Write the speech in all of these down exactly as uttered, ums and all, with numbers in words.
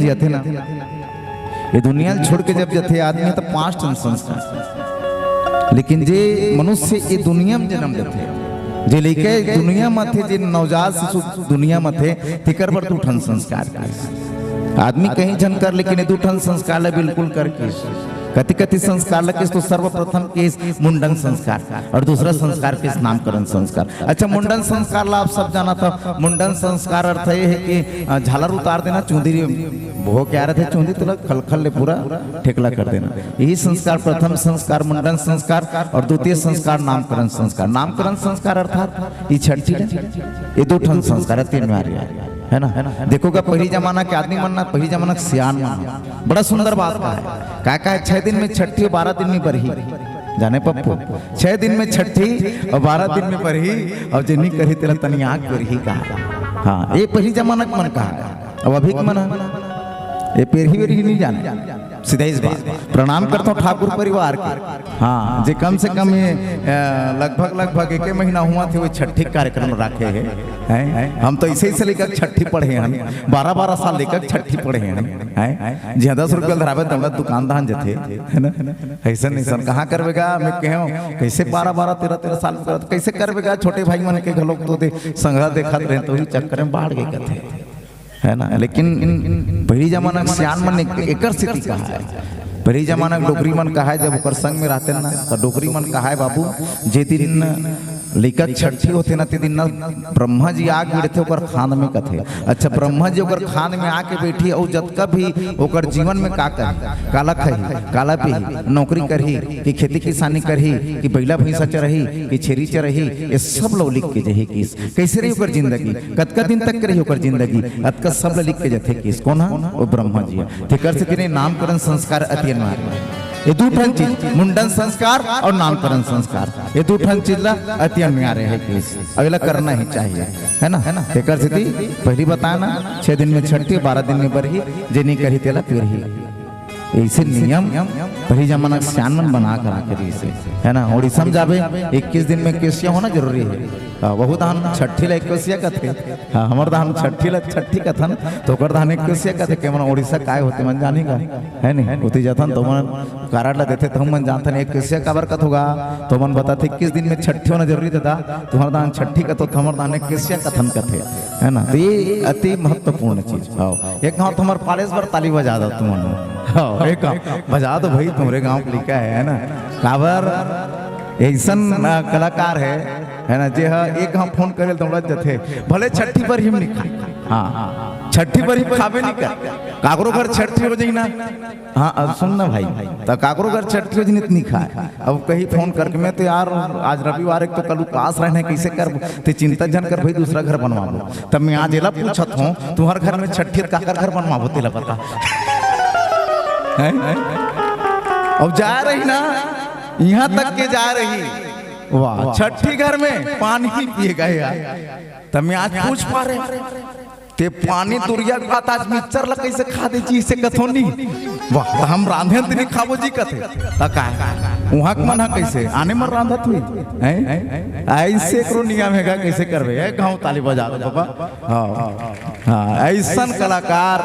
जथे ना, ये दुनिया ल छोड़ के जब जथे आदमी, त पांच ठन संस्कार। लेकिन जे मनुष्य ये दुनिया में जन्म लेथे, जे लइका ये दुनिया में थे, जे नवजात शिशु दुनिया में थे, तेकर बर दू ठन संस्कार कहिस। आदमी कहीं झन कर, लेकिन ये दू ठन संस्कार ला बिल्कुल कर कहिस। कति कति संस्कार ला कहिस, तो सर्वप्रथम कहिस मुंडन संस्कार, और दूसरा संस्कार कहिस नामकरण संस्कार। अच्छा, मुंडन संस्कार ला आप सब जानत हो। मुंडन संस्कार अर्थ ये है कि, अ, झालर उतार देना, चुंदी भो क्या रथे, चुंदी तोला खलखल ले पूरा ठेकला कर देना। यही संस्कार, प्रथम संस्कार मुंडन संस्कार और द्वितीय संस्कार नामकरण संस्कार। नामकरण संस्कार अर्थात ये छठी, ये दू ठन संस्कार है, तीन बार यार, है ना? देखो गा, पहिली जमाना के आदमी मन ना, पहिली जमाना के सियान मन ना, बड़ा सुंदर बात कहा है। का कहा है, छह दिन में छठी, बारह दिन में बरही। जाने पप्पू, छह दिन में छठी और बारह दिन में बरही, और जे नी करही तेला तनी आग बरही कहा। हाँ, ये पहिली जमाना के मन कहा है। अब अभी के मन ह, ये पेरही वेरही नहीं जाने। सीधा इस बात, प्रणाम करता हूँ ठाकुर परिवार के। हाँ, जे कम से कम ये, अ, लगभग, लगभग एक महीना हुआ थे, वो छठी कार्यक्रम रखे है, हैं? हम तो इसे, इसे लेकर छठी पढ़े हैं, बारह, बारह साल लेकर छठी पढ़े हैं, हैं? जी हाँ, दस रुपया धरावे, दौड़ा दुकान धान जथे, है ना? ऐसा नहीं सर, कहाँ करबेगा? मैं कहे हूँ, कैसे बारह, बारह, तेरह, तेरह साल में करत, कैसे करबेगा? छोटे भाई मन के घलोक तो दे, संघरा देखत रहे, तो ही चक्कर में बाढ़ गए कथे। है ना? लेकिन पहिली जमाना के सियान मन एक-, एकर सेती कहा है। पहिली जमाना के डोकरी मन कहा है, जब ओकर संग में रहते ना, तो डोकरी मन कहा है, "बाबू, जे दिन लइका के छठी होथे ना, ते दिन ना ब्रह्मा जी आके बैठथे ओकर खांद में," कथे। अच्छा, ब्रह्मा जी ओकर खांद में आके बैठी, अउ जतका भी ओकर जीवन में का करही, काला खाही, काला पीही, नौकरी करही, कि खेती किसानी करही, कि बइला भैंसा चरही, कि छेरी चरही, ये सब लो लिख के जही किस। कैसे रही ओकर जिंदगी, कतका दिन तक के रही ओकर जिंदगी, अतका सब ल लिख के जथे किस। कोन ह? वो ब्रह्मा जी ह। तेकर सेती नामकरण संस्कार अति अनिवार्य हे। ये दू ठन चीज, मुंडन संस्कार और नामकरण संस्कार, ये दू ठन चीज ला अति अनिवार्य हे किस। अउ एला करना ही चाहिए, है ना? तेकर सेती पहिली बताना, छह दिन में छठी, बारह दिन में बरही, जे नहीं करही तेला पेरही। ऐसे नियम पहिली जमाना के सियान मन बना के रखे रहिस हे, है ना? उड़ीसा में जाबे, इक्कीस दिन में एक्केसिया होना जरूरी हे। हाँ, वहू धान छठी ला एक्केसिया कथे। हाँ, हमर धान छठी ला छठी कथन, तो ओकर धान एक्केसिया कथे। के मन उड़ीसा काय होथे मन जानी का, है नहीं? ओती जाथन तो मन कारड ला देथे, तो मन जानथन एक्केसिया काबर कथो गा, तो मन बताथे इक्कीस दिन में छठी होना जरूरी दादा। तुम्हर धान छठी कथो, तो हमर धान एक्केसिया कथन कथे, है ना? तो ये अति महत्वपूर्ण चीज। हाँ, एक हाथ हमर पालेस बर ताली बजा दो तुमन। हाँ, एक हाथ बजा दो भाई, तुम्हरे गांव के लइका हे, है ना? काबर ऐसन, अ, कलाकार हे, है ना, जे ह एक हाथ फोन करे दौड़त जथे, भले छठी बर ही नहीं खाए। हाँ, छठी बर ही खाबे नहीं कर, काकरो घर छठी हो जाई ना। हाँ, अब सुन ना भाई, त काकरो घर छठी हो जाई नहीं खाए। अब कहीं फोन करके, "मैं तो यार आज रविवार, एक तो कल उपास रहने, कैसे कर?" ते चिंता झन कर भाई, दूसरा घर बनवाबो। तब मैं आज एला पूछत हूँ, तुम्हर घर में छठी हे त काकर घर बनवाबो, तेला बता। हैं? अब जा रही ना, यहाँ तक के जा रही, वाह, छठी घर में पानी ही पिए गए यार। तब मैं आज पूछ पा रहे, ते पानी तुरिया के बात आज मिक्सचर ला कैसे खा दे जी, इसे कथो नहीं। वाह, त हम रांधे त नहीं खाबो जी कथे। त का? वहाँ के मन ह कैसे? आने मन रांधत हुई। हैं? ऐसे एकरो नियम हे का, कैसे करबे? ए, गाँव ताली बजा दो बाबा। हाँ, हाँ, ऐसन कलाकार,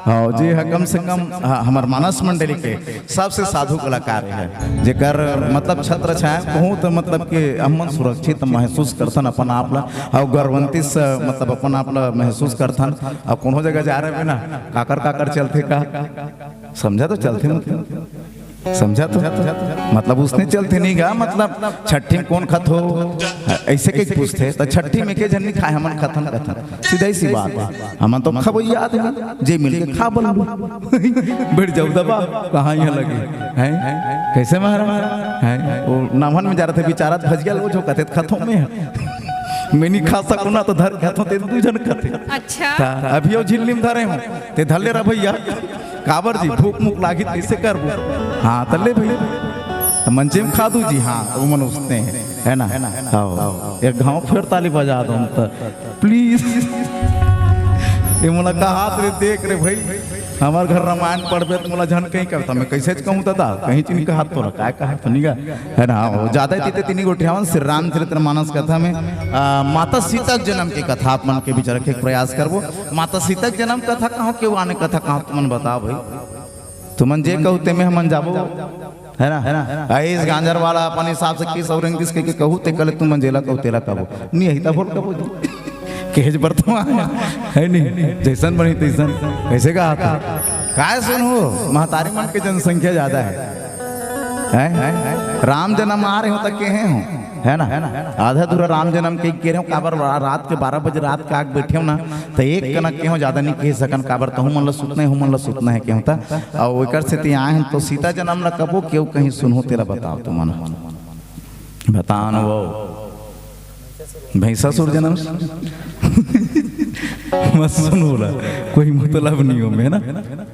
हाँ, जे ह कम से कम, हाँ, हमर मानस मंडली के सबसे साधु कलाकार हे, जेकर मतलब छत्र छाया बहुत मतलब के हमन सुरक्षित महसूस करथन अपन आप ला, अउ गर्वंती से मतलब अपन आप ला महसूस करथन। अउ कोनो जगह जा रहे ना, काकर काकर चलथे का, समझा तो चलथे मतलब, समझा तो मतलब उसने चलथे नहीं गा, मतलब छठी में कौन खत हो, ऐसे कहीं पूछथे तो छठी में के जन नहीं खाए, हमन खथन कथन, सीधा ही सी बात है। हमन तो खबैया आदमी, जे मिल के खा बन बैठ जाऊ दबा, कहाँ यहाँ लगे हैं? कैसे महाराज हैं? वो नामन में जा रहे थे, बेचारा भजिया लो जो कहते खतों में है। मैं नहीं खा सकूँ ना तो धर खतों ते दू जन कहते। अच्छा। ता अभी वो झिल्ली में धरे हूँ, ते धर ले रहा भैया। काबर जी, भूख मुख लागी त कइसे करबो? हाँ, त ले भई, त मंचे में खा दू जी। हाँ, त ओमन उसने हे, है ना? हाँ, एक घांव फेर ताली बजा दो त, please। ते मोला कहात रे, देख रे भाई, हमर घर रामायण पढ़बे त मोला झन कहीं करता, मैं कैसे कहूँ दादा, कहीं चीज कहात तोला, काय कहात तो नहीं गा, है ना? वो ज्यादा तीते तीनी गोठियावन श्री रामचरित्र मानस कथा में आ, माता सीता के जन्म के कथा आप मन के बीच रखे के प्रयास करबो। माता सीता के जन्म कथा कहो, के आने कथा कहो, तुमन बताओ भाई, तुमन जे कहू ते में हमन जाबो, है ना? है ना? आइस गांजर वाला अपन हिसाब से किस और इंग्लिश के, के कहू ते कले, तुमन जेला कहू तेला कहबो, नहीं यही तब बोल कहबो जी। केज वर्तमान है नहीं, जैसन बनी तैसन। कैसे कहा था? काय सुनहू, महतारी मन के जनसंख्या ज्यादा है, हैं? राम जन्म आ रहे हो तो के हैं हो, है ना? आधा दूरा राम जन्म के के रहे हो, काबर रा-, रात के बारह बजे रात के आग बैठे हो ना, तो एक कनक के हो, ज्यादा नहीं कह सकन, काबर तहु मन ल सुतना है, हूँ मन ल सुतना है, के होता। और एकर सेती आए हैं तो सीता जन्म ल कबो केहू कहीं सुनहू तेला बताओ तुमन, बताओ न वो। भैंसासुर जन्म मत सुनो ला, कोई मतलब नहीं हो में ना।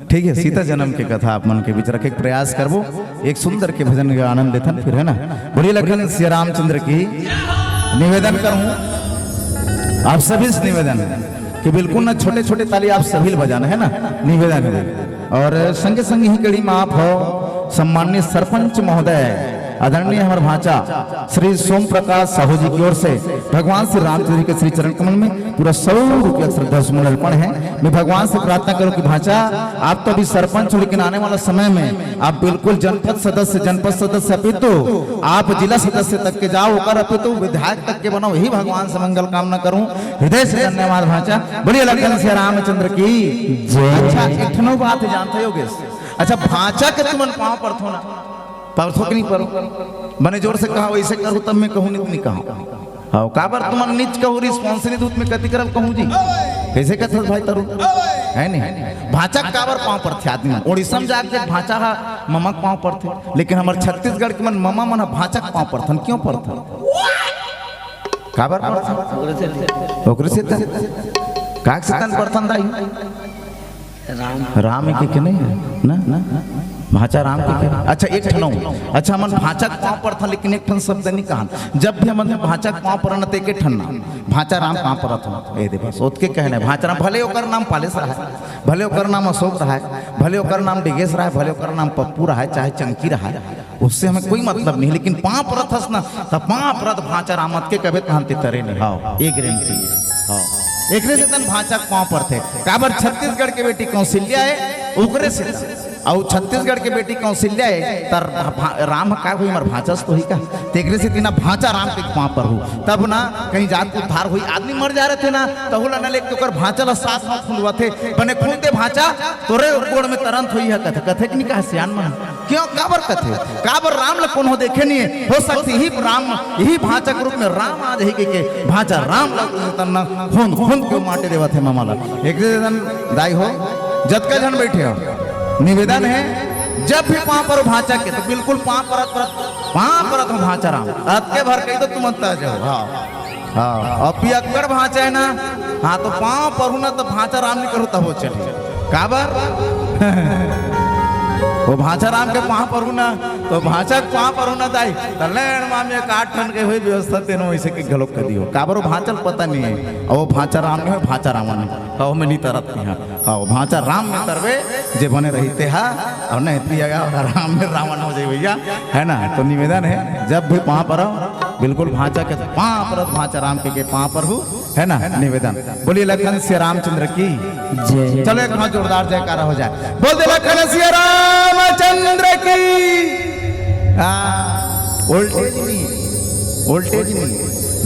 ठीक है, सीता जन्म के कथा आप मन के बीच रखे के प्रयास करबो। एक सुंदर के भजन के आनंद देथन फिर, है ना? बोलिए लखन सिया रामचंद्र की। निवेदन करूं आप सभी से निवेदन कि बिल्कुल ना छोटे छोटे ताली आप सभी ल बजाना, है ना? निवेदन है। और संगे संग ही कड़ी में आप हो सम्माननीय सरपंच महोदय, आदरणीय हमर भांचा श्री सोम प्रकाश साहू जी की ओर से भगवान श्री रामचंद्र जी के श्री चरण कमल में पूरा सौ रुपया श्रद्धा सुमन अर्पण है। मैं भगवान से प्रार्थना करूं कि भांचा, आप तो अभी सरपंच हो, लेकिन आने वाला समय में आप बिल्कुल जनपद सदस्य, जनपद सदस्य अपितु आप जिला सदस्य तक के जाओ, ओकर अपितु विधायक तक के बनो, यही भगवान से मंगल कामना करूं। हृदय से धन्यवाद भांचा। बोलिए लखन सिया रामचंद्र की जय। अच्छा, एक ठनो बात जानते हो गेस? अच्छा, भांचा के तुमन पाँव परथो ना, परथो कि नहीं परो? बने जोर से कहा, वैसे करो तब मैं कहूँ, नहीं, नहीं कहा। हाँ, काबर तुमन नीच कहू, रिस्पॉन्स नहीं दूत में कति करब कहूँ जी। कैसे कहत भाई तरुण? है नहीं? भांचा काबर पाँव परथे आदमी मन? उड़ीसा में जाके भांचा हा ममा के पाँव परथे, लेकिन हमर छत्तीसगढ़ के मन ममा मन हा भांचा के पाँव परथन। क्यों परथन? काबर परथन? ओकरे से तन। काक से तन परथन दाई? राम। राम के, के नहीं है? ना, ना, ना। भांचा राम के, के? अच्छा, एक ठन अउ। अच्छा, हमन भांचा के पाँव परथन, लेकिन एक ठन शब्द नहीं कहन। जब भी हमन भांचा के पाँव परन, त एक ठन नाम, भांचा राम पाँव परत हो। ए दे बस, ओतके कहना है। भांचा राम, भले ओकर नाम पालेस रहा है, भले ओकर नाम अशोक रहा है, भले ओकर नाम डिगेश रहा है, भले ओकर नाम पप्पू रहा है, चाहे चंकी रहा है, उससे हमें कोई मतलब नहीं, लेकिन पाँव परथस ना, त पाँव परत भांचा रामत के कबे तहन ते तरे नहीं। हाँ, ये गारंटी है। हाँ, एकरे से तन भांचा के पाँव परथे। काबर छत्तीसगढ़ के बेटी कौशल्या है, ओकरे से तन। अउ छत्तीसगढ़ के बेटी कौशल्या है, त भा-, राम का होई, हमर भांचस तो ही का? तेकरे से तिना भांचा राम के पाँव परहू। तब ना कहीं जात के उद्धार होई, आदमी मर जा रहे थे ना, तहु ला न लेके ओकर भांचा ला सात पाँव खुंदवाथे, बने खुंद दे भांचा, तोरे गोड़ में तरंत होई है, कथे, कथे कि नहीं कहा सियान मन? क्यों, काबर कथे? काबर राम ल कोनो देखे नहीं है। हो सकथे यही राम, यही भांचा के रूप में राम आ जाही के, के भांचा राम ल तन्ना खून, खून के माटे देवत है मामा ला। एक दे दन दाई हो, जतका झन बैठे हो, निवेदन है, जब भी पाँव परो भांचा के, तो बिल्कुल पाँव परत, परत, पाँव परत हो भांचा राम। अतके भर कही तो तुम अंता जाओ। हाँ। हाँ, अब पियक्कड़ भांचा है ना, हाँ, तो पाँव परू ना, तो भांचा राम नहीं करो, तब वो चली। काबर? वो भांचा राम के पाँव परू ना, तो भांचा के पाँव परू ना दाई, त लेन मामी एक आठ ठन के हुई व्यवस्था, तेनो वैसे के घलोक कर दियो। काबर वो भांचा ल पता नहीं है, और वो भांचा राम नहीं है, भांचा रावण नहीं, और मैं नहीं तरत नहीं है। हाँ, भांचा राम में तरबे, जे बने रही ते हा, और नहीं पिया गया, राम में रावण हो जाए भैया, है ना? तो निवेदन है, जब भी पाँव परो, बिल्कुल भांचा के पाँव परत, भांचा राम के, के पाँव परहू, है ना? निवेदन। बोलिए लखन सिया रामचंद्र की जय। चलो एक बार जोरदार जयकारा हो जाए, बोल दे लखन सिया रामचंद्र की। हाँ, वोल्टेज नहीं, वोल्टेज नहीं,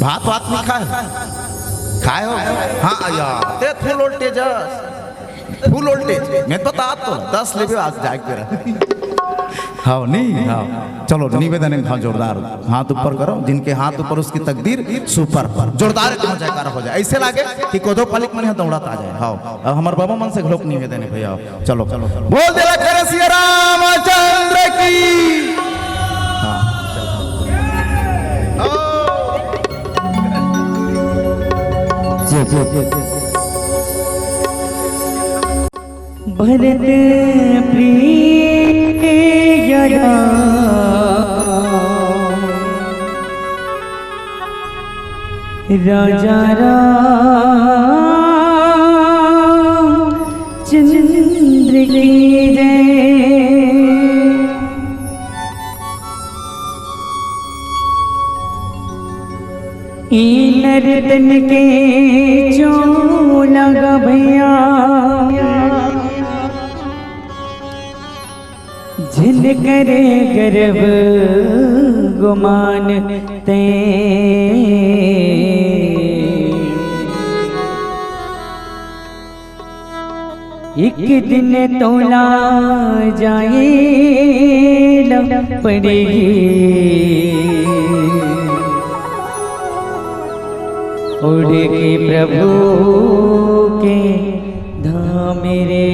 भात वात नहीं खाए, खाए हो? हाँ यार, ते फुल वोल्टेज है। फुल वोल्टेज, मैं बता तो, दस लेबे आज जाए के रहा। हाँ, नहीं, हाँ। चलो, निवेदन है, हाँ, जोरदार। हाथ ऊपर करो, जिनके हाथ ऊपर उसकी तकदीर सुपर। जोरदार एक जयकारा हो जाए। ऐसे लागे कि कोदो पालिक मन यहाँ दौड़त आ जाए। हाँ, अब हमर बाबा मन से घलोक निवेदन है भैया। चलो, चलो, चलो। बोल दे लखन सिया रामचंद्र की। हाँ। जय, जय, जय, जय। भरत प्रिय राम, राजा राम। चंद्र की जय। ई नर तन के चोला गा भैया, झिन करे गर्व गुमान ते। एक दिन तोला जाए ला पड़ेगी, उड़ के प्रभु के धाम रे।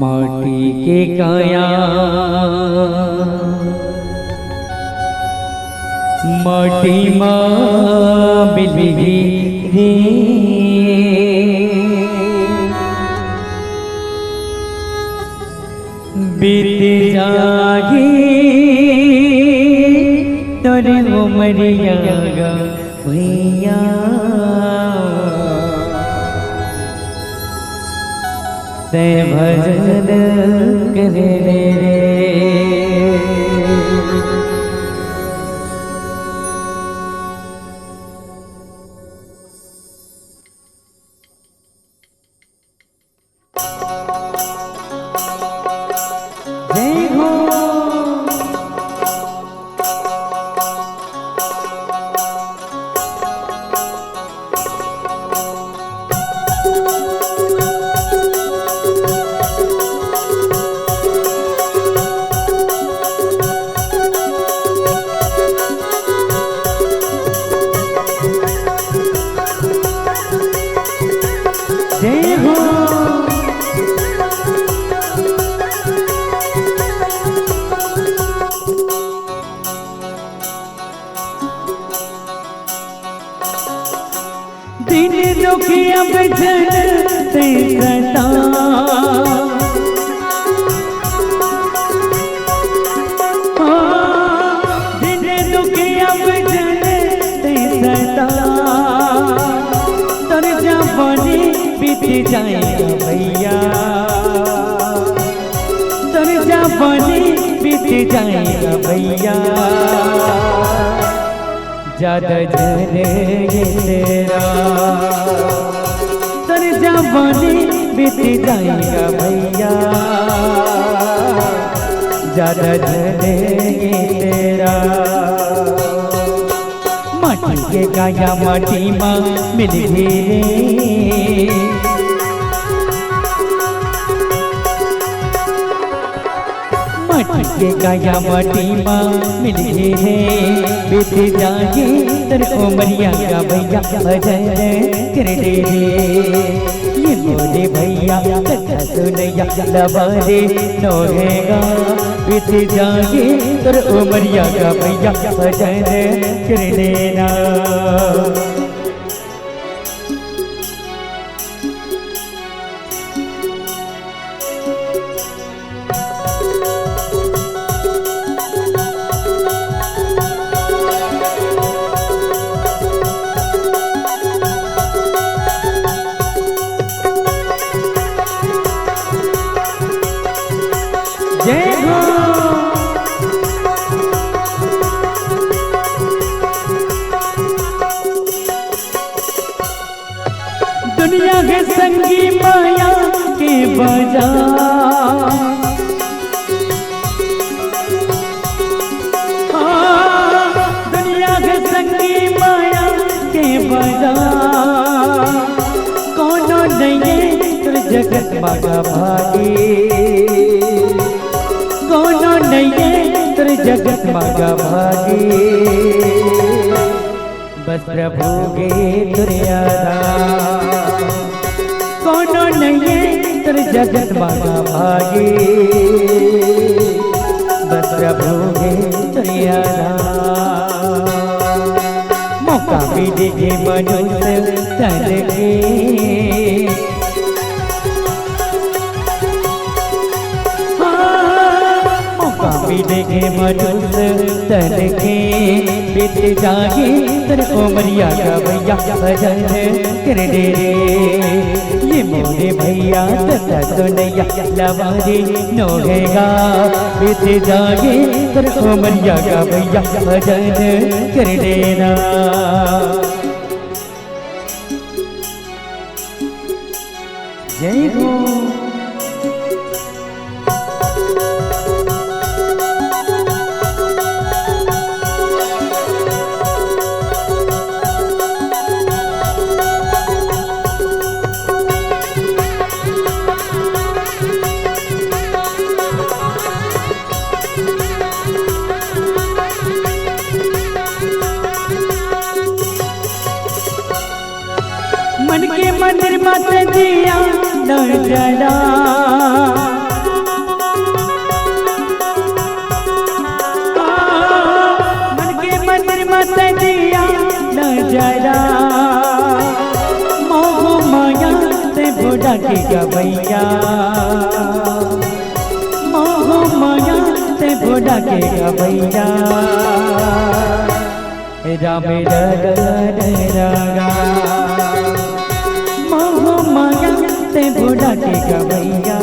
माटी के काया माटी मा मिलही रे, बीत जाही तोर उमरिया गा भैया। तैं भजन कर ले रे। जय हो। जय हो। दिन दुखी अब जन ते सता। हाँ, दिन दुखी अब जन ते सता। तोर जवानी बीत जाएगा भैया, तोर जवानी बीत जाएगा भैया। ज्यादा झन ये तेरा, तोर जवानी बीत जाएगा भैया। ज्यादा झन ये तेरा, माटी के काया माटी मा मिलही रे। माटी के काया माटी मा मिलही रे, बीत जाही तोर उमरिया गा भैया, भजन कर ले रे। ये मोरे भैया कथा सुनैया लबारे नोहेगा, बीत जाही तोर उमरिया गा भैया, भजन कर लेना। जय हो। दुनिया के संगी माया के बाजार। हाँ, दुनिया के संगी माया के बाजार। कोनो नइये तोर जगत मा गा भागी, कोनो नइये तोर जगत मा गा भागी। बस प्रभु गे तोर आधार, कोनो नइये तोर जगत मा गा भागी। बस प्रभु गे तोर आधार, मौका मिलगे मनुष्य तन के। हाँ, मौका देखे मनुष्य तन के, बीत जाही तोर उमरिया गवैया भजन कर दे रे। ये मोरे भैया तन सुनैया लवारी नोहेगा, बीत जाही तोर उमरिया गवैया भजन कर देना। जय हो। मन के मंदिर म त दिया न जला। मन के मंदिर म त दिया न जला। मोह माया से भुला के गवैया। मोह माया से भुला के गवैया। राम रगन रगा। मोह माया से भुला के गवैया।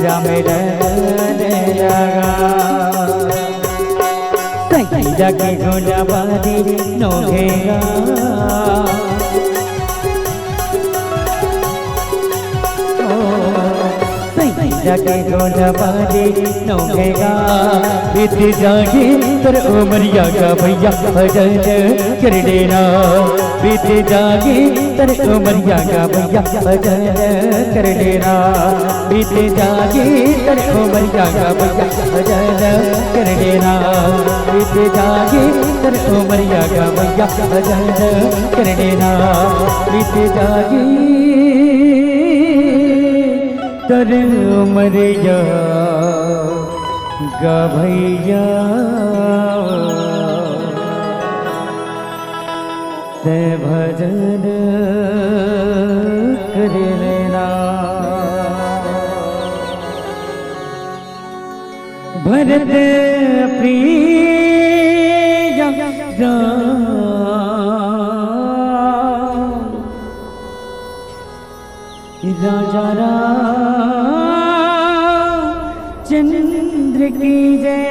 राम रगन रगा। सैया के गुणवारी नोहेगा। ओ, सैया के गोलबारी नोहेगा, बीत जाही तोर उमरिया गवैया भजन कर देना। बीत जाही तोर उमरिया गवैया भजन कर देना। बीत जाही तोर उमरिया गवैया भजन कर देना। बीत जाही तोर उमरिया गवैया भजन कर देना। बीत जाही तोर उमरिया गवैया ते भजन कर लेना। भरत प्रिय राम राजा रामचंद्र की जय।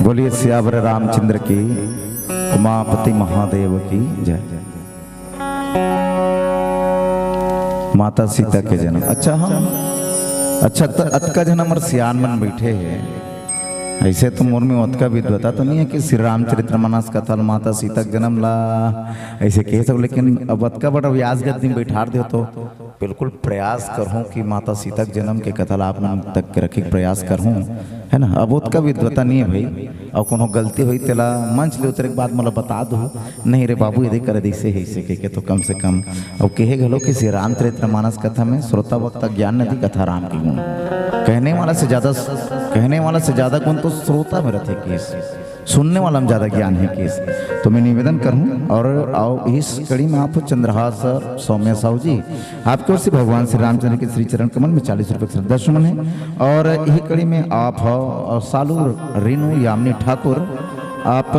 बोलिए सियावर रामचंद्र की, उमापति महादेव की जय। माता सीता के जन्म। अच्छा, हम, अच्छा, त-, अतका झन हमर सियान मन बैठे हे। ऐसे तो मोर में ओतका विद्वता तो नहीं है कि श्री रामचरित्र मानस कथा ल माता सीता के जन्म ला ऐसे कह सको, लेकिन अब अतका बड़ा व्यास गद्दी में बैठार दे तो बिल्कुल प्रयास करहूँ कि माता सीता के जन्म के कथा ला आप मन तक के रखे के प्रयास करहूँ, है ना। अब ओतका विद्वता नहीं है भाई, अउ कोनो गलती होई तेला मंच ले उतरे के बाद मोला बता दो। नहीं रे बाबू, एदे करे दइसे हे, इसे कह के तो कम से कम। अब कहे घलो कि श्री रामचरित्र मानस कथा में श्रोता वक्ता ज्ञान नदी कथा राम के गुण। कहने वाला से ज्यादा, कहने वाला से ज्यादा गुण तो श्रोता में रहथे केस, सुनने वाला में ज्यादा ज्ञान हे केस। तो मैं निवेदन करूँ और आओ इस कड़ी में आप चंद्रहास सौम्य साहू जी, आपके ओर से भगवान श्री रामचंद्र के श्री चरण कमल में चालीस रुपए के श्रद्धा सुमन है। और यही कड़ी में आप हो और सालू रेणु यामिनी ठाकुर, आप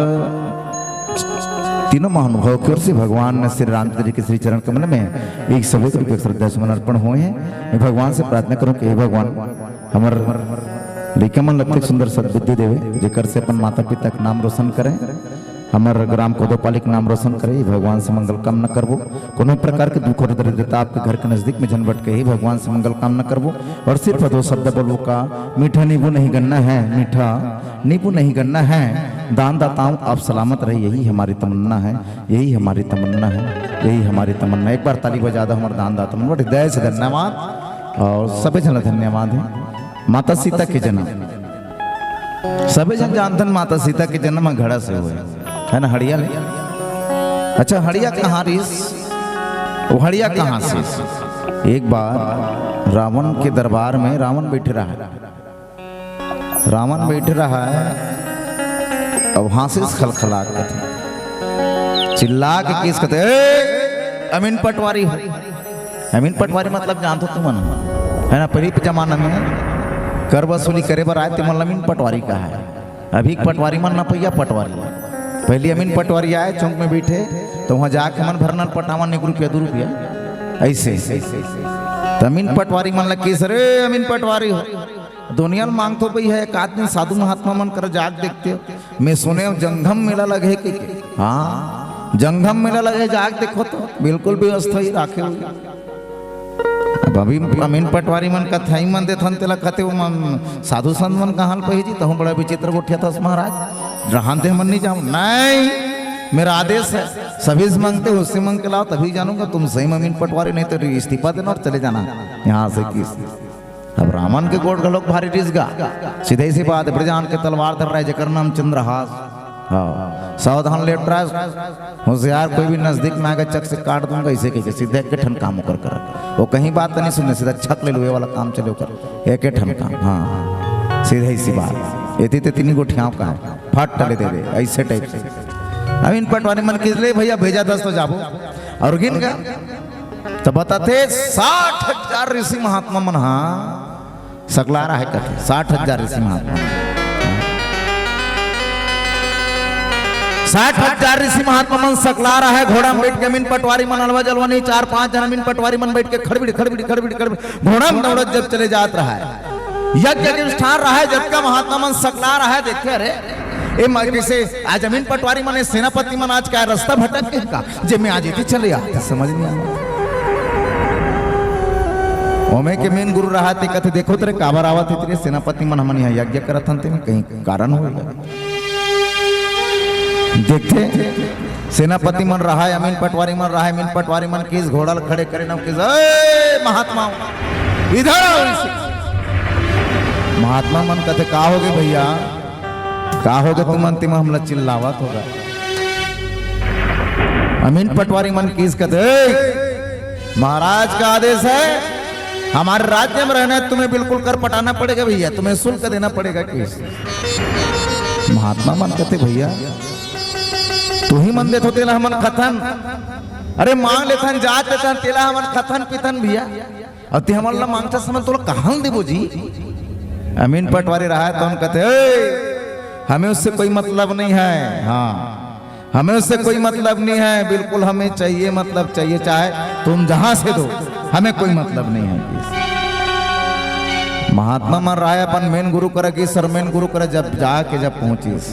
तीनों महानुभाव की ओर से भगवान श्री रामचंद्र जी के श्री चरण कमल में एक सौ एक रुपये श्रद्धा सुमन अर्पण हुए हैं। मैं भगवान से प्रार्थना करूं कि हे भगवान, हमर लइका मन ल अतेक सुंदर सद्बुद्धि देवे, जेकर से अपन माता पिता के नाम रोशन करें, हमर ग्राम कोदोपाली के नाम रोशन करे। हे भगवान से मंगल कामना करबो, कोनो प्रकार के दुख और दरिद्रता आपके घर के नजदीक में झन भटके, हे भगवान से मंगल कामना करबो। और सिर्फ दो शब्द बोलबो का, मीठा नींबू नहीं गन्ना है, मीठा नींबू नहीं गन्ना है, दान दाताओं आप सलामत रहे, यही हमारी तमन्ना है, यही हमारी तमन्ना है, यही हमारी तमन्ना है। एक बार ताली बजा दो हमर दान दाता मन, बड़े हृदय से धन्यवाद। और सभी झन ला धन्यवाद है। माता सीता के जन्म, सभी झन जानथन माता सीता के जन्म ह घड़ा से होय, है ना, हड़िया ले। अच्छा, हड़िया कहाँ रिस? वो हड़िया कहाँ से? एक बार रावण के दरबार में रावण बैठे रहा है। रावण बैठे रहा है, अब हाँसिस खलखला के कथे, चिल्ला के किस कथे, "ए!" अमीन पटवारी हो। अमीन पटवारी मतलब जानथो तुमन, है ना? पहिली के जमाना में कर वसूली करे बर आए, ते मन ल अमीन पटवारी कहे। अभी के पटवारी मन नपइया पटवारी। पहिली अमीन पटवारी आए चौक में बइठे, त उहाँ जाके मन भरना ल पटावन एक रुपया, दू रुपया, अइसे। त अमीन पटवारी मन ल किहिस, "रे अमीन पटवारी हो, दुनिया ल मांगथो भई, एक आध दिन साधु महात्मा मन करा जाके देखतेव। मैं सुनेव जंगम मेला लगे हे कहिके।" हाँ, जंगम मेला लगे हे, जाके देखो तो बिल्कुल व्यवस्था ही राखे होही। अब अभी अमीन पटवारी मन कथे, "इही मन देथन तेला," कथे, "वो मन साधु संत मन कहाँ ल पाही जी, तहूँ बड़ा विचित्र गोठियाथस महाराज, रहन दे, हमन नहीं जाओ।" "नहीं, मेरा आदेश है, सभी से मांगते हो, उससे मांग के लाओ, तभी जानूंगा तुम सही में अमीन पटवारी, नहीं तो इस्तीफा देना और चले जाना यहाँ से।" किहिस। अब रावण के गोठ घलोक भारी रिस गा। सीधे सी बात, ब्रजान के तलवार धर रहे, जेकर नाम चंद्रहास। हाँ, सावधान लेट रहा, होशियार, कोई भी नजदीक में आएगा, चक से काट दूंगा, अइसे कहिके सीधे एक ठन काम ओकर कर। वो कहीं बात नहीं सुने, सीधा छक ले लुए वाला काम चले ओकर, एक ठन काम। हाँ, सीधे सी बात, एती ते तीन गोठियाव का, फट टले दे दे, अइसे टाइप से। अमीन पटवारी मन किहिस, "ले भइया, भेजा दस तो जाबो।" और गिन गा, त बताथे, साठ हजार ऋषि महात्मा मन हा सकलार आहे कथे, साठ हजार ऋषि महात्मा। साठ हजार ऋषि महात्मा मन सकलार आहे, घोड़ा में बइठ के अमीन पटवारी मन अलवा जलवा नहीं, चार पांच झन अमीन पटवारी मन बइठ के खड़बिड़, खड़बिड़, खड़बिड़, खड़बिड़, घोड़ा में दौड़त जब चले जात रहा है। यज्ञ के अनुष्ठान रहा है, जतका महात्मा मन सकलार आहे, देखे, अरे, ए म-, कइसे आज अमीन पटवारी मन, सेनापति मन आज का रस्ता भटक गे का, जे में आज एती चले आत, समझ नहीं आवा। ओमे के मेन गुरु रहा, ते कथे, "देखो तेरे काबर आवत हे तेरे सेनापति मन, हमन यहाँ यज्ञ करत हन, तेमे कहीं कारण होही।" देखथे, सेनापति मन रहा है, अमीन पटवारी मन रहा है, अमीन पटवारी मन किहिस घोड़ा ल खड़े करे न किहिस, "ए महात्मा, इधर आओ।" महात्मा मन कथे, "का होगे भइया?" का होगे तुमन, तिम हमला चिल्लावत होगा? अमीन पटवारी मन किहिस कथे, "ए, महाराज का आदेश है, हमारे राज्य में रहना है, तुम्हें बिल्कुल कर पटाना पड़ेगा भइया, तुम्हें शुल्क देना पड़ेगा।" किहिस। महात्मा मन कथे, "भइया, तुही मन देथो तेला हमन खाथन, अरे मांग लेथन, जात लेथन, तेला हमन खाथन पीथन भइया।" अउ ते हमन ला मांगथस, हमन तोला कहाँ ले देबो जी? अमीन पटवारी रहा है, तहन कथे, "ए, हमें उससे कोई मतलब नहीं है, हाँ, हमें उससे कोई मतलब नहीं है, बिल्कुल हमें चाहिए, मतलब चाहिए, चाहे तुम जहाँ से दो, हमें कोई मतलब नहीं है।" महात्मा मन रहा है, अपन मेन गुरु करा गिस, मेन गुरु करा जब जाके जब पहुँचिस,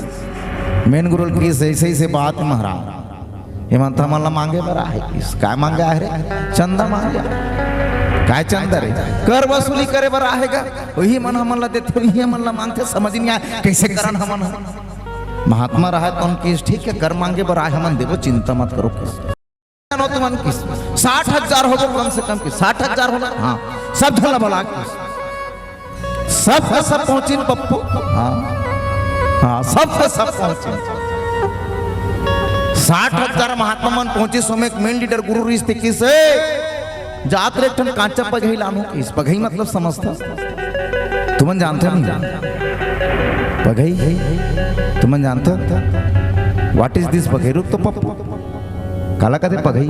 मेन गुरु ल किहिस, "ऐसे ऐसे बात है महाराज।" एमन तो हमन ला मांगे बर आहे किस। काय मांगे आहे रे? चंदा मांगे। काय चंदा रे? कर वसूली करे बर आहे गा। वही मन हमन ला देथे, वही हमन ला मांगथे, समझ नहीं आए, कैसे करन हमन ह? महात्मा रहा तहन किस, "ठीक है, कर मांगे बर आहे, हमन देबो, चिंता मत करो।" किस, "नो तुमन किस, साठ हजार होगे कम से कम।" किस, "साठ हजार होगे?" "हाँ।" "सब झन ला बला।" किस, सब के सब पहुंचिन पप्पू। हाँ, हाँ, सब के सब पहुंचिन। साठ हजार महात्मा मन पहुंचिस, ओमे एक मेन लीडर गुरु रिहिस ते किस, "ए, जात रे एक ठन कांचा पगही लानो।" किस, पगही मतलब समझथो? तुमन जानथो नहीं? पगही? तुमन जानथो? What is this पगही? रुक तो पप्पू। काला कथे पगही?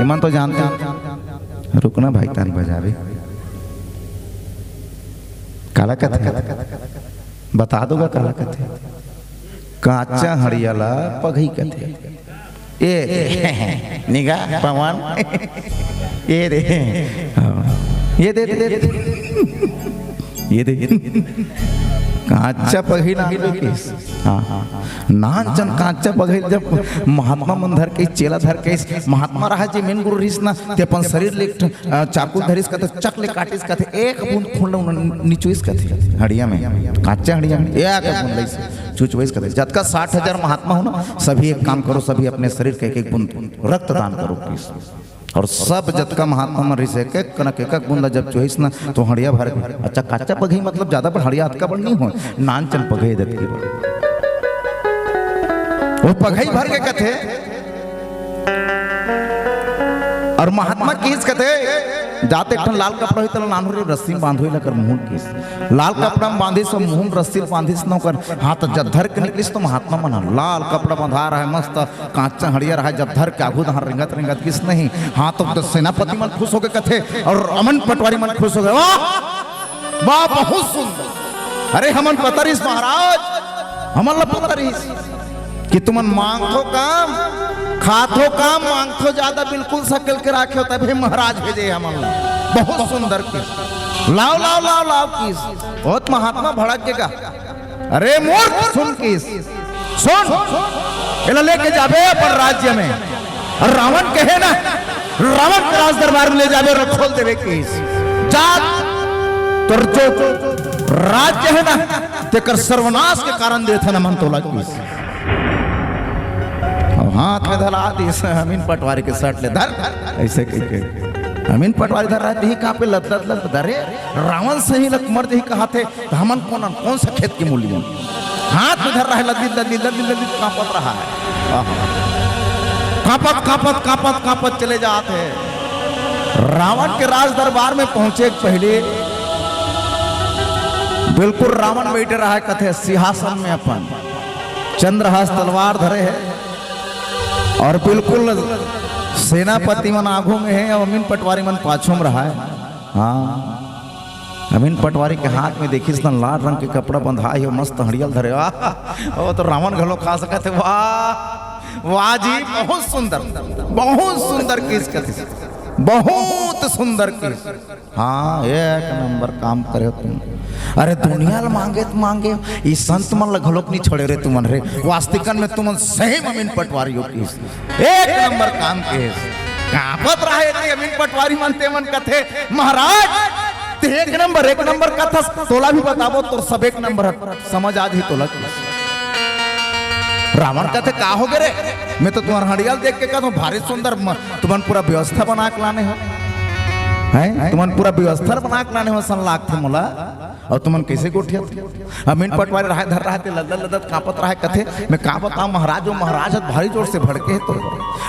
एमन तो जानथो। रुकना भाई, तान बजावे। काला कथे? बता दो गा काला कथे। कांचा हड़िया ला पगही कथे। ए, निगा पवन। ए रे। हाँ। ये दे, दे, दे। ये दे। कांचा पगही ना मिलो किस। हाँ, हाँ, हाँ। नान चन कांचा पगही जब महात्मा मन धर के, चेला धर के, महात्मा रहा जी मेन गुरु रिहिस ना, ते अपन शरीर ले अ, चाकू धरिस कथे, चक ले काटिस कथे, एक बूंद खून ल उन-, निचोइस कथे, हड़िया में, कांचा हड़िया में, एक बूंद लइस, चुचवाइस कथे, "जतका साठ हजार महात्मा हो ना, सभी एक काम करो, सभी अपने शरीर के एक एक बूंद रक्तदान करो।" किस। और सब जतका महात्मा मन रिहिस, एक एक कनक, एक एक बूंद जब चोहिस ना, तो हड़िया भर गे। अच्छा, कांचा पगही मतलब ज्यादा बड़ हड़िया अतका बड़ नहीं हो, नान चन पगही देत की। वो पगही भर गे कथे, और महात्मा किहिस कथे, जाते एक ठन लाल कपड़ा होई, तेला नानू रे रस्सी में बांधो, एला कर मुहूं किस। लाल कपड़ा में बांधिस, मुहूं में रस्सी ल बांधिस, न ओकर हाथ जब धर के निकलिस, तो महात्मा मन ह लाल कपड़ा बंधा रहा है, मस्त कांचा हड़िया रहा है, जब धर के आगू दहां रेंगत रेंगत किस नहीं। हाँ, तो, तो सेनापति मन खुश होके कथे, और अमीन पटवारी मन खुश हो गए, "वाह, वाह, बहुत सुंदर। अरे, हमन पता रहिस महाराज, हमन ला पता रहिस।" कि तुमन मांगथो काम, खाथो काम, मांगथो ज्यादा, बिल्कुल सकेल के राखे हो, तभे महाराज भेजे हमन ला। बहुत सुंदर किस। लाव, लाव, लाव, लाव किस। बहुत महात्मा भड़क के कहा, "अरे मूर्ख, सुन किस, सुन, एला लेके जाबे अपन राज्य में।" और रावण कहे ना, रावण के राज दरबार में ले जाबे और खोल देबे किस। जा, तोर जो राज्य है ना, तेकर सर्वनाश के कारण देथन हमन तोला किस। अब हाथ में धरा दिस अमीन पटवारी के, "सट ले धर।" ऐसे कह के अमीन पटवारी धर रहा है, देही कांपे, लद लद लद, "अरे, रावण सही लग मर जही कहाथे, तो हमन कौन, कौन सा खेत के मूली हन?" हाथ में धर रहा है, लदी लदी लदी लदी कांपत रहा है। आहा। कांपत कांपत कांपत कांपत चले जात है। रावण के राज दरबार में पहुंचे के पहले बिल्कुल रावण बैठे रहा है, कथे सिंहासन में अपन चंद्रहास तलवार धरे है, और बिल्कुल सेनापति मन आगू में है और अमीन पटवारी मन पाछू में रहा है। हाँ, अमीन पटवारी के हाथ में देखिस न लाल रंग के कपड़ा बंधा है, मस्त हड़िया ल धरे। आह, वो तो रावण घलो खा सकत है। "वाह, वाह जी, बहुत सुंदर, बहुत सुंदर किस कथे, बहुत सुंदर किस।" हाँ, एक नंबर काम करे हो तुम। अरे, दुनिया ल मांगे त मांगे, ई संत मन ल घलोक नहीं छोड़े रे तुमन रे। वास्तिकन में तुमन सही में अमीन पटवारी हो किस। एक नंबर काम के। कांपत रहा है अमीन पटवारी मन, ते मन कथे, "महाराज, ते एक नंबर, एक नंबर कथस, तोला भी बताबो, तोर सब एक नंबर हट, समझ आज ही तोला।" रावण कथे, "का हो गे रे? मैं तो तुम्हार हड़िया ल देख के कहत हूँ, भारी सुंदर म-, तुमन पूरा व्यवस्था बना के लाने हो, हैं? तुमन पूरा व्यवस्था बना के लाने हो, सन लागथे मोला, और तुमन कैसे गोठिया?" अमीन पटवारी रहा है, धर रहा है, ते लदत लदत कांपत रहा है, कथे, "मैं का बताऊं महाराज, वो महाराज ह भारी जोर से भड़के है तो,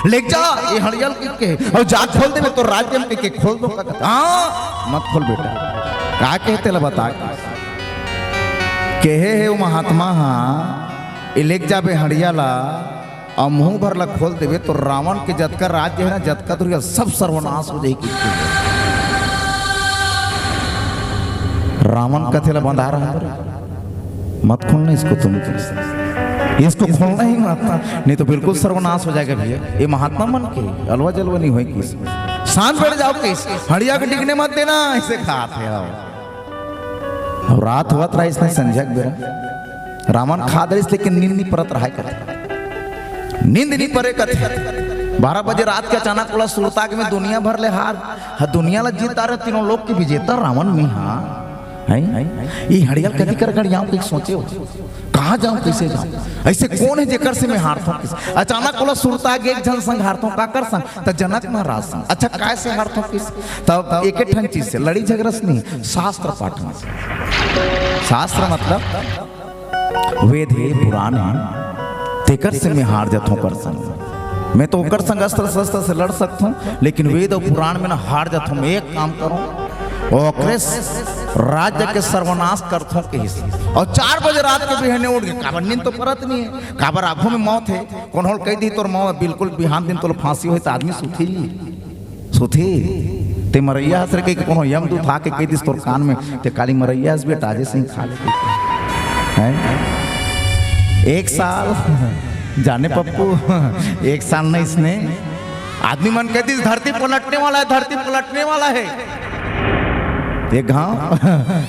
ले जा ये हड़िया ल कह के, और जा खोल देबे तो राज्य में कह के खोल दो।" का कथे, "हाँ, मत खोल बेटा।" का कहे तेला बता के। कहे है वो महात्मा हा, "ये लेके जाबे हड़िया ला, अउ मुंह भर ला खोल देबे तो रावण के जतका राज्य है ना, जतका दुनिया, सब सर्वनाश हो जाही।" रावण कथे ला बंधा रहा, "मत खोलना इसको तुम, इसको खोलना ही मत, नहीं तो बिल्कुल सर्वनाश हो जाएगा भैया।" ये महात्मा मन के अलवा जलवा नहीं होय किस। शांत बैठ जाओ किस, हड़िया के डिगने मत देना, ऐसे खात है। अब रात होवत रहा, इसने संझा के बेरा रावण खा दरिस, लेकिन नींद नहीं परत रहा है कथे। नींद नहीं परे कथे। बारह बजे रात के अचानक ओला सुरता के, "मैं दुनिया भर ले हार, हा दुनिया ला जीत डारे, तीनों लोक के विजेता रावण मैं हा।" हैं? ई हड़िया ल कथी कर गड़ियाऊं कहिके सोचे हो। कहाँ जाऊं, कैसे जाऊं? ऐसे कौन है जेकर से मैं हारथों किस? अचानक ओला सुरता के, एक झन संग हारथों, काकर संग? त जनक महाराज संग। अच्छा, काय से हारथों किस? तब एक ठन चीज से, लड़ी झगड़ा से नहीं, शास्त्र पाठ में। शास्त्र मतलब वेद हे, पुराण हे, तेकर से मैं हार जथों कर संग। मैं तो ओकर संग अस्त्र शस्त्र से लड़ सकथों, लेकिन वेद और पुराण में ना हार जथों। मैं एक काम करूं, ओकरे स-, राज्य के सर्वनाश करथों कहिस। और चार बजे रात के बिहने उठ के, काबर नींद तो परत नहीं है, काबर आंखों में मौत है, कोनो ल कह दी तोर मौत, बिल्कुल बिहान दिन तोर फांसी होय त आदमी सुथी। सुथी, ते मरैया हस रे कहिके कोनो यमदूत आके कह दिस तोर कान में, ते काली मरैया हस बेटा, आजे सही खा ले। हैं? एक साल, जाने पप्पू, एक साल नहीं इसने, आदमी मन कह दिस, "धरती पलटने वाला है, धरती पलटने वाला है।" ये गांव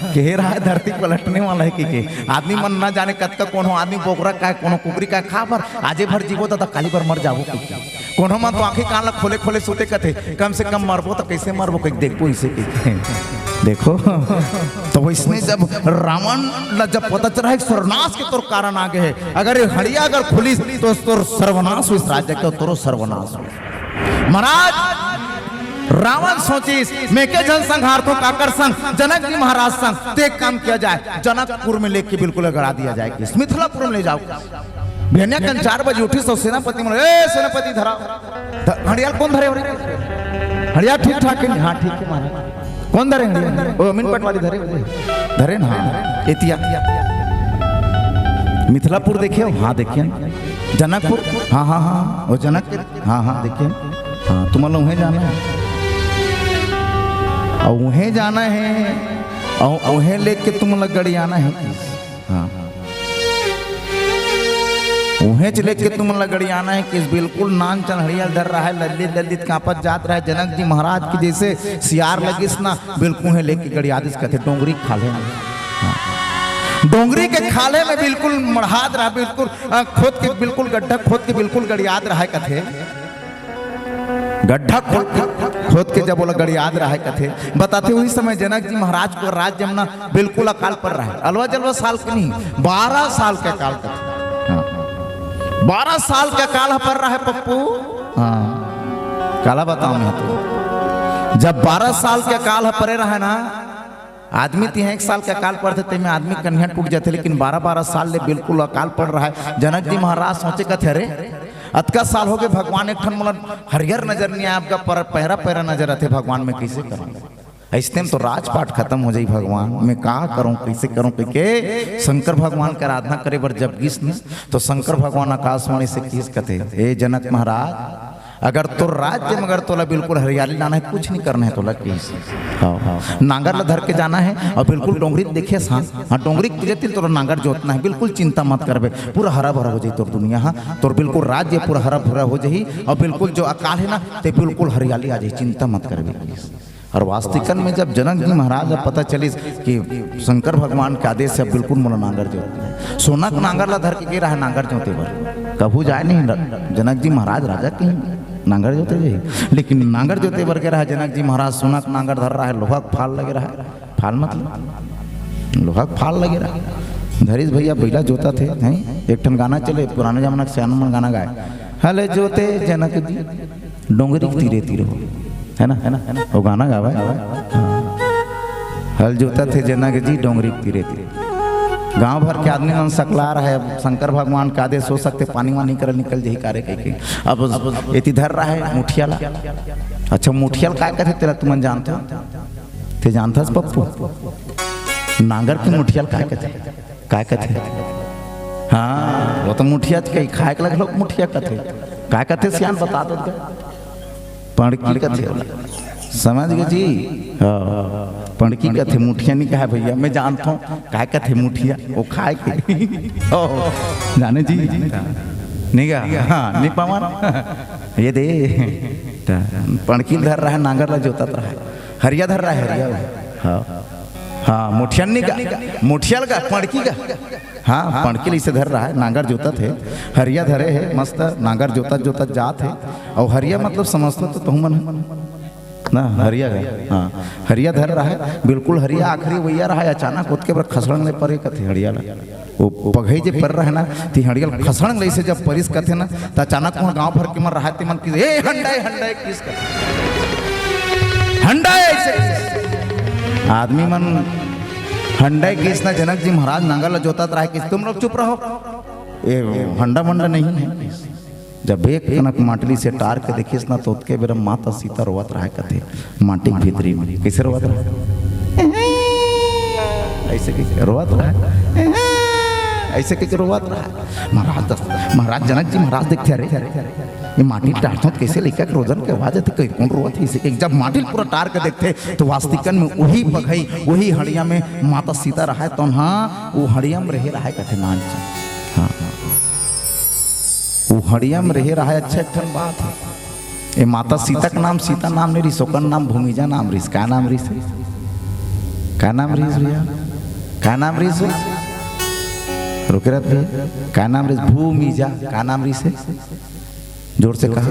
कह रहा है, "धरती पलटने वाला है," कहिके। आदमी मन ना जाने कतका कोनो आदमी बोकरा काय, कोनो कुकरी काय खा बर, आजे भर जीवो दादा, काली बर मर जाबो कहिके। कोनो मन तो आंखी कान ला खोले खोले सुते कथे, "कम से कम मरबो तो कैसे मरबो, कहिके देखबो इसे," कहिके। देखो, तो वैसने जब रावण ला जब पता चला है कि सर्वनाश के तोर कारण आ गए है, अगर ये हड़िया अगर खुलिस तो तोर सर्वनाश होइस, राज्य के तोरो सर्वनाश होइस। महाराज, रावण सोचिस, "मैं के झन संग हारथों, काकर संग, जनक जी महाराज संग, ते एक काम किया जाए, जनकपुर में लेके बिल्कुल गड़ा दिया जाए, कि मिथिलापुर में ले जाओ।" बिहनिया कन चार बजे उठिस तो सेनापति मन, "ए सेनापति धरा, ध-, हड़िया ल कोन धरे हो रे?" हड़िया ठीक ठाक है? हाँ, ठीक है महाराज। कौन धरे हड़िया? ओ, अमीन पटवारी धरे, धरे ना, हाँ। एतिया। मिथिलापुर देखे हो? हाँ, देखे। जनकपुर? हाँ, हाँ, हाँ। ओ, जनक के? हाँ, हाँ, देखे। हाँ, तुम लोग उहें जाना है। और उहें जाना है, और उहें लेके तुम लोग गड़ियाना है। हाँ। उहेंच लेके तुम ला गड़ियाना है कि बिल्कुल नान चनहड़िया डर रहा है, लल्लित लल्लित कांपत जात रहा है। जनक जी महाराज की जैसे सियार लगिस ना, बिल्कुल उहें लेके गड़िया दिस कथे डोंगरी के खाल्हे में। हाँ। डोंगरी के खाल्हे में बिल्कुल मढ़ात रहा, बिल्कुल, अ, खोद के, बिल्कुल गड्ढा खोद के बिल्कुल गड़ियात रहा है कथे। गड्ढा खोद, खोद के जब ओला गड़ियात रहा है कथे, बताथे उही समय जनक जी महाराज के राज्य में ना बिल्कुल अकाल पड़ रहा है। अलवा जलवा साल के नहीं, बारह साल के अकाल कथे। हाँ। बारह साल के अकाल ह पड़ रहा है पप्पू। हाँ। काला बताओ मैं तो, जब बारह साल के अकाल ह पड़े रहा है ना, आदमी तिहा एक साल के अकाल पड़थे, तेमे आदमी कनिहा टूट जाथे, लेकिन बारह बारह साल ले बिल्कुल अकाल पड़ रहा है। जनक जी महाराज सोचे कथे, "अरे, अतका साल हो गए भगवान, एक ठन मोला हरियर नजर नहीं आया, आपका पर, पैरा पैरा नजर आथे भगवान, मैं कैसे करूं? ऐसने में तो राजपाट खत्म हो जाई भगवान, मैं का करूं, कैसे करूं?" कह के शंकर भगवान के आराधना करे बर जब गिस न, तो शंकर भगवान आकाशवाणी से किस कथे, "ए जनक महाराज, अगर तोर राज्य में अगर तोला बिल्कुल हरियाली लाना है, कुछ नहीं करना है तोला, किस, हाँ, हाँ, नांगर ला धर के जाना है और बिल्कुल डोंगरी देखे सा, हाँ, डोंगरी के जतिल तोला नांगर जोतना है, बिल्कुल चिंता मत करबे, पूरा हरा भरा हो जाई तोर दुनिया, हाँ, तोर बिल्कुल राज्य पूरा हरा भरा हो जाई और बिल्कुल जो अकाल है ना, ते बिल्कुल हरियाली आ जाई, चिंता मत करबे।" और वास्तिकन में जब जनक जी महाराज ला पता चलिस कि शंकर भगवान के आदेश से बिल्कुल मोला नांगर जोतना है, सोना के नांगर ला धर के गे रहा है नांगर जोते बर, कभू जाए नहीं र-, जनक जी महाराज राजा के नांगर जोते जाही, लेकिन नांगर जोते बर गे रहा है जनक जी महाराज, सोना के नांगर धर रहा है, लोहा के फाल लगे रहा है, फाल मतलब लोहा के फाल लगे रहा है, धरिस भैया बइला जोतथे, हैं? एक ठन गाना चले, पुराने जमाना के सियान मन गाना गाए, "हल जोते जनक जी डोंगरी के तीरे तीरे हो", है ना, है ना, है ना? वो गाना गावा है। हाँ। "हल जोतथे जनक जी डोंगरी के तीरे तीरे।" गांव भर के आदमी मन सकला रहा है, शंकर भगवान के आदेश हो सकथे पानी वानी निकल, निकल जाही कारे कह के। अब, अब एती धर रहा है मुठिया ला। अच्छा, मुठिया ला काय कथे तेला तुमन जानथो? ते जानथस पप्पू? नांगर के मुठिया ला काय कथे? काय कथे? हाँ, वो तो मुठिया कही, खाए के लगलो मुठिया कथे। काय कथे सियान बता दो तो। पड़की कथे ओला। समझ गए जी? हाँ, पड़की कथे, मुठिया नहीं कहा भैया, मैं जानता हूँ। काय कथे मुठिया? वो खाए के। ओ, जाने जी? नहीं गा? हाँ, नहीं पावन। ये दे। त पड़की धर रहा है, नांगर ला जोतत रहा है। हरिया धर रहा है, हरिया। हाँ। हाँ, मुठिया नहीं गा? मुठिया लगा, पड़की गा। हाँ, पड़की ल इसे धर रहा है, नांगर जोतथे, हरिया धरे है, मस्त नांगर जोतत जोतत जात है। और हरिया मतलब समझथो तो तुहू मन है ना, हरिया है, हाँ, हरिया धर रहा है, बिल्कुल हरिया आखिरी वैया रहा है, अचानक ओतके बर खसड़ंग ले परे कथे हरिया ला। वो पगही जे पर रहा है ना, ती हरिया ल खसड़ंग ले इसे जब परिस कथे ना, त अचानक वहाँ गांव भर के मन रहा है, ते मन की, "ए हंडा, ए हंडा, ए किस कथे? हंडा, ए ऐसे।" आदमी मन हंडा किस ना, जनक जी महाराज नांगर ला जोतत रहा है, किस तुम लोग चुप रहो, ये हंडा मंडा नहीं है। जब एक कनक माटी ल इसे टार के देखिस ना, तो ओतके बेरा माता सीता रोवत रहा है कथे, माटी के भीतरी में। कैसे रोवत रहा है? ऐसे कह के रोवत रहा है। ऐसे कह के रोवत रहा है। महाराज दस-, महाराज जनक जी महाराज देखथे, "अरे, ये माटी ल टारथों त कैसे लइका के रोदन के आवाज आथे, कहीं कौन रोवत है?" इसे कह के जब माटी ल पूरा टार के देखथे, तो वास्तिकन में वही पगही, वही हड़िया में माता सीता रहा है, तो हाँ, वो हड़िया में रहे रहा है कथे नान जी। हाँ। वो हड़िया में रहे रहा है, अच्छा एक ठन बात है। ए माता सीता के नाम सीता नाम नहीं रिस, ओकर नाम भूमिजा नाम रिस। का नाम रिस? का नाम रिस भैया? का नाम रिस? रुके रहत भैया। का नाम रिस? भूमिजा। का नाम रिस? जोर से कहा।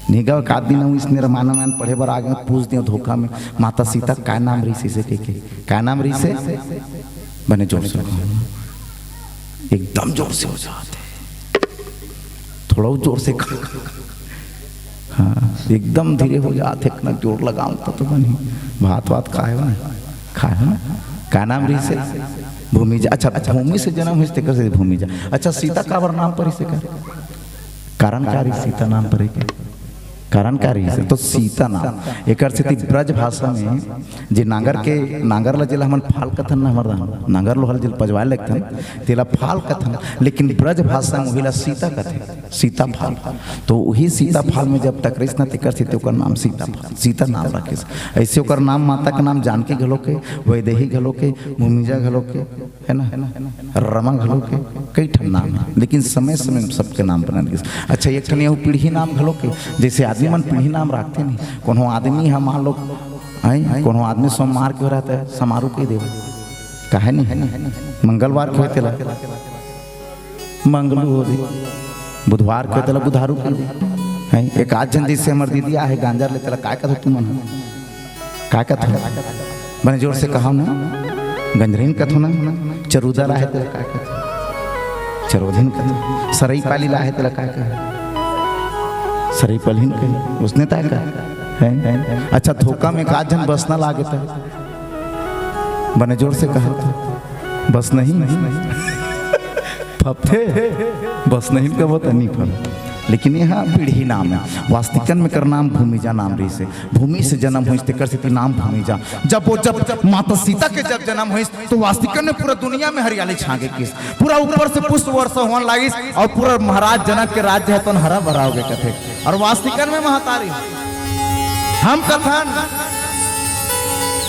नहीं गा, का दिन हूँ इसने रामायण पढ़े बर आगे, पूछ दियो धोखा में, माता सीता का नाम रिस इसे कह के? का नाम रिस? बने जोर से कहा। एकदम जोर से हो जाते। थोड़ा जोर से खा। हाँ, एकदम धीरे हो जात हे, इतना जोर लगाऊं तो, तो बनी। भात वात खाए हो ना? खाए हो ना? का नाम रिस? भूमिजा। अच्छा, भूमि से जन्म होइस तेकर से भूमिजा। अच्छा, सीता काबर नाम परिस तेकर? कारण का रिस सीता नाम परे के? कारण का रहिस? तो सीता नाम। एकर सेती ब्रज भाषा में जे नांगर के, नांगर ला जेला हमन फाल कथन ना, हमर दान, नांगर लोहा ल जेला पजवाए लगथन, तेला फाल कथन, लेकिन ब्रज भाषा में उही ला सीता कथे, सीता फाल। तो उही सीता फाल में जब टकरिस ना, तेकर सेती ओकर नाम सीता फाल, सीता नाम रखिस। ऐसे ओकर नाम, माता के नाम जानकी घलो के, वैदेही घलो के, भूमिजा घलो के, है ना, रमा घलो के, कई ठन नाम है, लेकिन समय समय में सबके नाम बनत गिस। अच्छा, एक ठन एहू पीढ़ी नाम घलो के, जैसे आदमी मन पीढ़ी नाम राखथे नहीं, कोनो आदमी ह मान लो, हैं, कोनो आदमी सोमवार के हो रहता है, समारू कह देवे, काहे नहीं, मंगलवार के होय तेला मंगलू हो दे, बुधवार के होय तेला बुधारू कह दे। हैं, एक आध झन जैसे हमर दीदी आहे गांजर ले, तेला काय कथो तुमन ह? काय कथो? बने जोर से कहो ना, गंजरीन कथो ना, चरूदर आहे तेला काय कथो? चरोधिन कथो। सरई पाली ला आहे तेला काय कहे? सरई पलहिन कहे, उसने तय कहा। हैं? अच्छा, धोखा में एक आध झन बसना लागे त बने जोर से कहा था, बस नहीं, फपथे, बस नहीं कबो त नहीं फप। लेकिन यहाँ पीढ़ी नाम है, वास्तिकन में कर नाम भूमिजा नाम रहिस हे। भूमि से जन्म होइस, तेकर सेती नाम भूमिजा। जब वो, जब माता सीता के जब जन्म होइस, तो वास्तिकन में पूरा दुनिया में हरियाली छा गे किस, पूरा ऊपर से पुष्प वर्षा होन लागिस और पूरा महाराज जनक के राज्य है तो हरा भरा हो गए कथे। और वास्तिकन में महतारी हम कथन,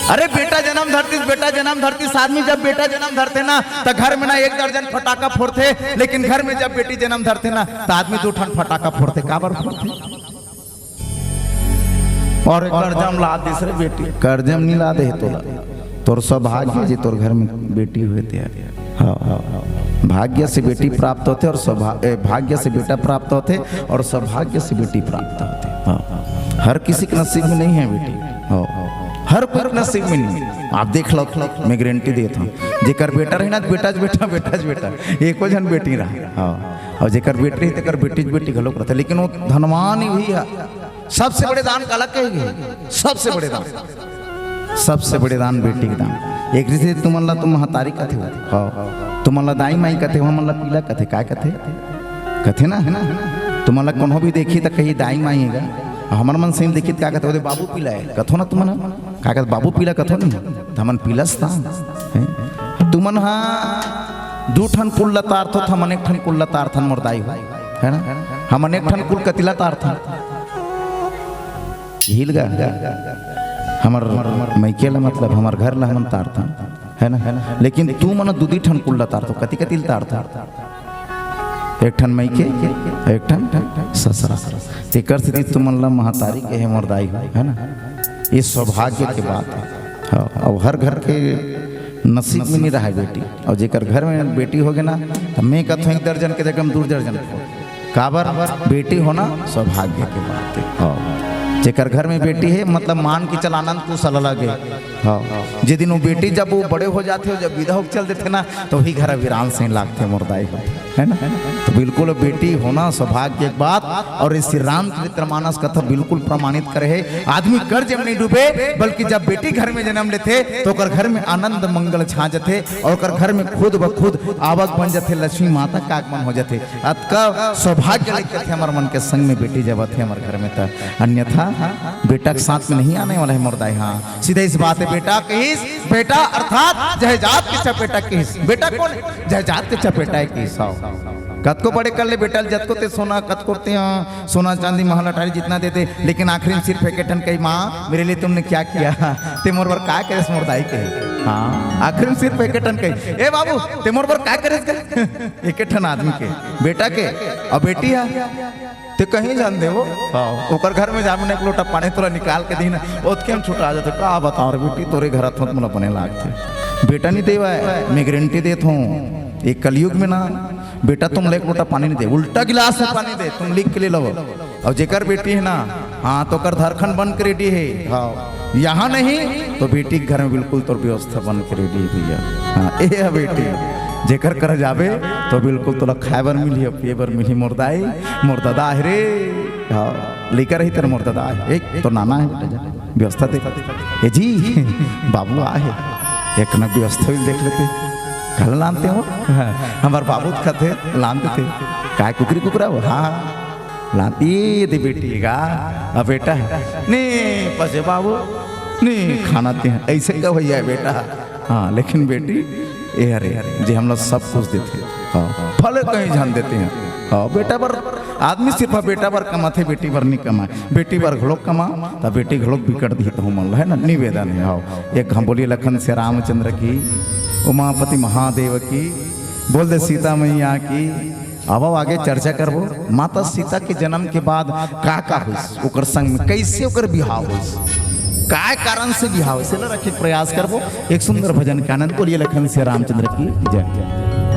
अरे बेटा जन्म धरतीस, बेटा जन्म धरतीस। आदमी जब बेटा जन्म धरथे ना, त घर में ना एक दर्जन फटाका फोड़थे, लेकिन घर में जब बेटी जन्म धरथे ना, त आदमी दू ठन फटाका फोड़थे। काबर फोड़थे? और करजा म लाद दिस रे बेटी, करजा म नहीं लादे हे तोला, तोर सौभाग्य जे तोर घर में बेटी हुए ते। हाँ, हाँ, हाँ। भाग्य से बेटी प्राप्त होथे और सौभा-, ए, भाग्य से बेटा प्राप्त होथे और सौभाग्य से बेटी प्राप्त होथे। हाँ, हाँ। हर किसी के नसीब में नहीं है बेटी। हाँ, हाँ। हर कोई के नसीब में नहीं। आप देख लो, मैं गारंटी देत हूँ, जेकर बेटा रही ना, बेटा ज बेटा, बेटा ज बेटा, एको झन बेटी रहा। हाँ, और जेकर बेटी रही, तेकर बेटी ज बेटी घलोक रहथे, लेकिन वो धनवान ही हुई है। सबसे बड़े दान काला कहे गे? सबसे बड़े दान, सबसे बड़े दान बेटी के दान। एक जैसे तुमन ला तुम महतारी कथे हो, हाँ। तुमन ला दाई माई कथे हो, हमन ला पीला कथे, काय कथे? कथे ना, है ना? तुमन ला कोनो भी देखी त कही दाई माई हेगा। हमर मन से देखी त का कथे? ओदे बाबू पीला है, कथो ना तुमन? का कथे? बाबू पीला कथो नहीं? त हमन पीला स्थान, हैं? तुमन हा दू ठन कुल ला तारथो, त हमन एक ठन कुल ला तारथन मोर दाई हो, है ना? हमन एक ठन कुल कतिला तारथन। हिल गा। हमर मइके ला, मतलब, हमर घर ला हमन तारथन, है ना? लेकिन तुमन दू दी ठन कुल ला तारथो, कति कति ल तारथो? एक ठन मइके, एक ठन ससुरा। तेकर सेती तुमन ला महतारी कहे मोर दाई हो, है ना? ये सौभाग्य के बात है। हाँ, अब हर घर के नसीब में नहीं रहा बेटी, और जेकर घर में बेटी हो गे ना, त मैं कथों एक दर्जन के जगह में दू दर्जन। काबर? बेटी होना सौभाग्य के बात है। हाँ। जेकर घर में बेटी है, मतलब, मान के चल, आनंद कुशल अलग है। हाँ। जे दिन वो बेटी जब वो बड़े हो जाथे, जब विदा होके चल देथे ना, तो वही घर वीरान से लागथे मोर दाई हो, है ना? तो बिल्कुल बेटी होना सौभाग्य के बात। और ये श्री रामचरित्र मानस कथा बिल्कुल प्रमाणित करे है। आदमी कर्ज में नहीं डूबे, बल्कि जब बेटी घर में जन्म लेथे, तो ओकर घर में आनंद मंगल छा जथे। और ओकर घर में खुद ब खुद आवक बन जथे, लक्ष्मी माता का आगमन हो जथे। अतका सौभाग्य लेके थे हमर मन के संग में बेटी जब आथे हमर घर में, त अन्यथा बेटा के साथ में नहीं आने वाला है मोर दाई। हाँ, सीधा इस बात है, बेटा कहिस, बेटा अर्थात जय जात के चपेटा कहिस। बेटा कौन? जय जात के चपेटा है कहिस। हाँ। कतको बड़े कर ले बेटा, जतको ते सोना, कतको ते, हाँ, सोना चांदी महल अटारी जितना दे दे, लेकिन आखिरी में सिर्फ एक ठन कही, "माँ, मेरे लिए तुमने क्या किया?" ते मोर बर काय करेस मोर दाई कही। हाँ, आखिरी में सिर्फ एक ठन कही, "ए बाबू, ते मोर बर काय करेस?" एक ठन आदमी के, बेटा के, और बेटी है, ते कहीं जान दे वो। हाँ, ओकर घर में जा, मैंने एक लोटा पानी तोला निकाल के दी ना, ओतके में छुटा जाते। का बताओ रे बेटी, तोरे घर हाथ मोला बने लागथे। बेटा नहीं देवा है, मैं गारंटी देत हूँ, एक कलयुग में ना, बेटा तुम ले एक लोटा पानी नहीं दे, उल्टा गिलास में पानी दे, तुम लिख के ले लो। और जेकर बेटी है ना, हाँ, तो ओकर धरखन बन के रेडी है। हाँ, यहाँ नहीं तो बेटी के घर में बिल्कुल तोर व्यवस्था बन के रेडी है भैया। हाँ, ए है बेटी, जेकर कर जाबे तो बिल्कुल तोला खाए बर मिलही, पिए बर मिलही। मोर दाई, मोर ददा है रे। हाँ, लेकर रही तेरे मोर ददा है। एक तो नाना है बेटा, जा, व्यवस्था दे। ए जी, बाबू आ है, एक ना व्यवस्था भी देख लेते। कल लानते हो? हाँ, हमार बाबू खाते लानते थे। काय कुकरी कुकरा हो? हाँ, हाँ। लाती ये दे बेटी का, अब बेटा, नहीं पसे बाबू, नहीं खाना ते हैं, ऐसे का भैया बेटा। हाँ, लेकिन बेटी, ये हरे, जे हमला सब कुछ देथे। हाँ, भले कहीं झन देते हैं। हाँ, बेटा बर, आदमी सिर्फ बेटा बर कमाथे, बेटी बर नहीं कमाए। बेटी बर घलोक कमा, त बेटी घलोक बिकट दिही तहूँ मन ला, है ना, निवेदन है। हाँ, एक हम बोलिए लखन से रामचंद्र की, उमापति महादेव की, बोल दे सीता मैया की। अब आगे चर्चा करबो माता सीता के जन्म के बाद का का होइस, ओकर संग में कैसे ओकर बिहाव होइस, काय कारण से बिहाव होइस, एला रखे के प्रयास करबो। एक सुंदर भजन के आनंद। बोलिए लखन से रामचंद्र की जय।